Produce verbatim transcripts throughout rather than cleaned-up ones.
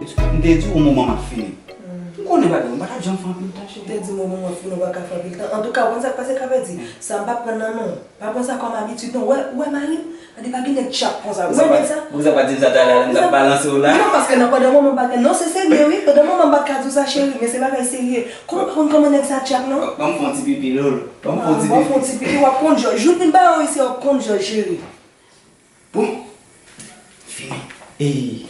M te di w yon moman m ap fini. M konnen bagay, m pa t ap janm fè anpil tan, cheri. M te di w yon moman m ap fini, w pa ka fè anpil tan. Antouka, ou konn sa k pase, Kapèdi? Sa m p ap pran nan men w. Pa pran sa kòm abitid, non. Wè, wè, mari m, gade, pa gen nèg tchak konsa. Ou wè nèg sa? Ou sa pa di m sa talè a, lè m t ap balanse w la? Non, paske nan pandan moman m pa t, non, se serye, wi. Pandan moman m pa t ka di w sa, cheri, men se bagay serye. Kòman w pa konn kòman nèg sa tchak, non? Ban m fè yon ti pipi, Lolo. Ban m fè yon ti pipi. Ban m fè yon ti pipi, w ap konn jòj. Jou vin ba yo isi, w ap konn jòj, cheri. Bon, fini. Ey,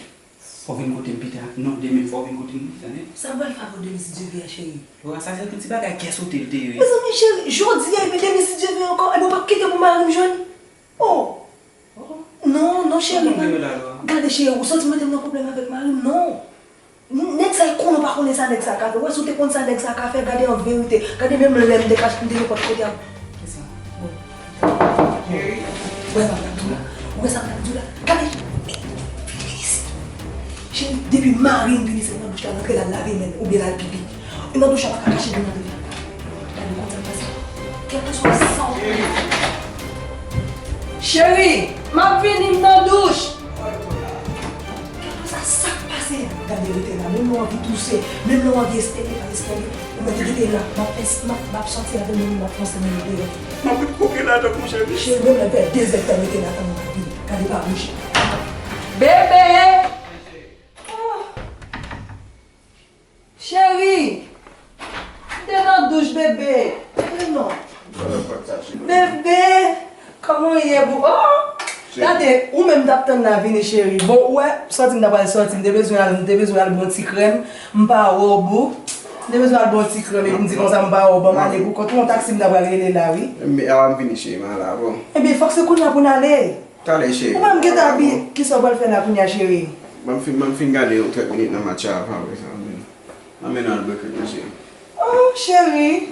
fò w vin kote m pita. Non, demen fò w vin kote m, tande? Sa m pral fè avè w demen si Dye vle a, cheri? Wa, sa se yon ti bagay kè sote l te ye, wi. Mezanmi, cheri, jodi a epi demen si Dye vle ankò, epi w p ap kite pou mari m jwenn? Oh! Non, non, cheri, gade cheri, ou santi m mete m nan pwoblèm avèk mari m, non. Nèg sa, e konnen w pa konnen sa nèg sa ka fè. Wè, si w te konn sa nèg sa ka fè, gade an verite. Gade menm lè m te kache, m te nenpòt kote a. Kisa? Bon. Cheri. Ou wè sa m t ap di w la? Ou wè sa m t ap di w la? Gade. Vini isit. Cheri, depi mari m vini, se nan douch la, l antre, l al lave men l, oubyen l al pipi. E nan douch la, pa ka kache pou mari m. Gade, konn sa k pase. Kèlkeswa sa w... Cheri, m ap vini, m nan douch. Gade sa, sa k pase? Gade, rete la. Menm lè w anvi touse, menm lè w anvi estène, pa estène. Ou mèt rete la. M ap fè, m ap, m ap sòti avè w, m ap fè yon semèn deyò. M ap ret kwoke ladan, monchè. Cheri, menm lè fè de zè tan, rete la, tann mwen vini. Gade, pa bouje. Bebe! Oh! Cheri! M te nan douch, bebe. Bebe, non. Bebe! Kòman w ye, boo? Oh! Gade, ou menm m t ap tann la vini, cheri. Bon, ou wè, sòti m ta pral sòti, m te bezwen al, m te bezwen al bon ti krèm. M pa wè w, boo. M te bezwen al bon ti krèm, epi m di konsa m pa wè w, ban m ale pou kont mwen, yon taksi m ta pral rele la, wi. Ebyen, a, m vini, cheri, m al la, bon. Ebyen, fòk se kounye a pou n ale. Talè, cheri. Ou pa m gentan abiye. Kisa w pral fè la kounye a, cheri? Ban m fin, ban m fin gade yon trant minit nan match la, avan apre sa, ann mennen, ann mennen al bwè krèm nan, cheri. Oh, cheri.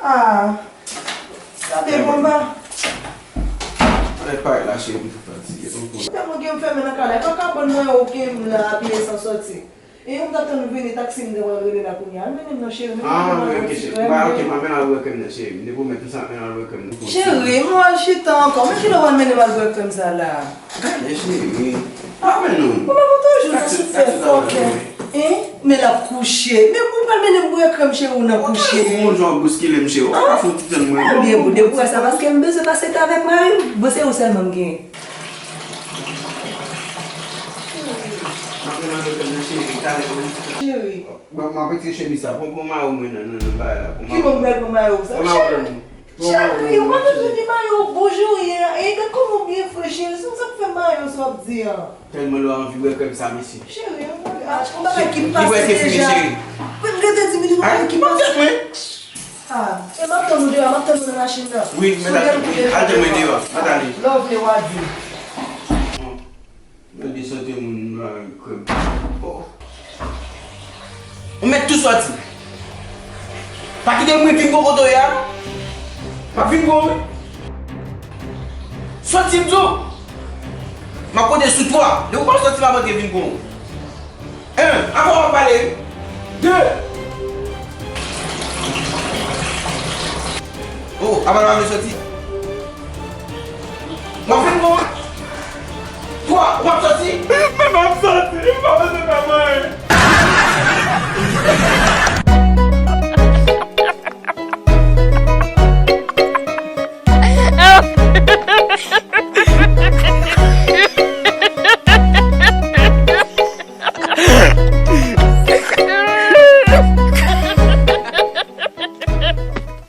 Ah. Sa te bon ba. Ann parèt la, cheri, m tou fatige. Chita mwen gen m fèmen nan kay la. E pa kabann mwen yo ke m la abiye san sòti. E yon m t ap tann vini, taksi m te pral rele la kounye a. Al mennen m non, cheri, mennen m al bwè ti krèm. Ah, ok, cheri. Ba, ok, m ap mennen al bwè krèm nan, cheri. M te pwomèt ou sa, ap mennen al bwè krèm nan. Cheri, m wè l chita ankò. Men kilè w pral mennen m al bwè krèm sa la? Gade, cheri. Pa wè non. Ou pa konn toujou nan sou fè fòkè. Hein? Men l ap kouche. Men ou pral mennen m bwè krèm, cheri, ou nan kouche. Ou jan w bouskile m, cheri. Ou pa ka fè yon ti tann mwen. Al byen, boo, depi w wè sa, paske m bezwen pase tan avèk mari m. Bon, se ou sèlman m gen. Cheri. Bon, m ap retire chemiz sa. Pran, pran mayo mwen nan, nan, nan bagay la. Pran mayo. Ki bò m pral pran mayo sa? Pran mayo pou mwen. Cheri, ou pa bezwen di mayo, boo jan w ye a. E gad kòman w byen fre, cheri. Se konsa k fè mayo sa w ap di an. Tèlman lè w anvi bwè krèm sa, mesye. Cheri, yon bagay, yon bagay ki pase deja. Li prèske fini, cheri. Mwen, m rete di minit, yon bagay ki pase. Ah, e m ap tann ou deyò, m ap tann ou nan machin nan. Wi, men al tann mwen deyò, mwen ale. Love, le wadi. Mwen desante moun nan krèm. Oh. Ou mèt tou sòti. Pa kite mwen vin gwo kote w ye a. M ap vin gwo, wi. Sòti, m di w. M ap konte sou twa. Depi w pa sòti, m ap antre vin gwo. En, avan w ap pale, wi. De. Oh, avan w ap sòti. M ap vin gwo. Twa, w ap sòti. M ap sòti, m pa bezwen pè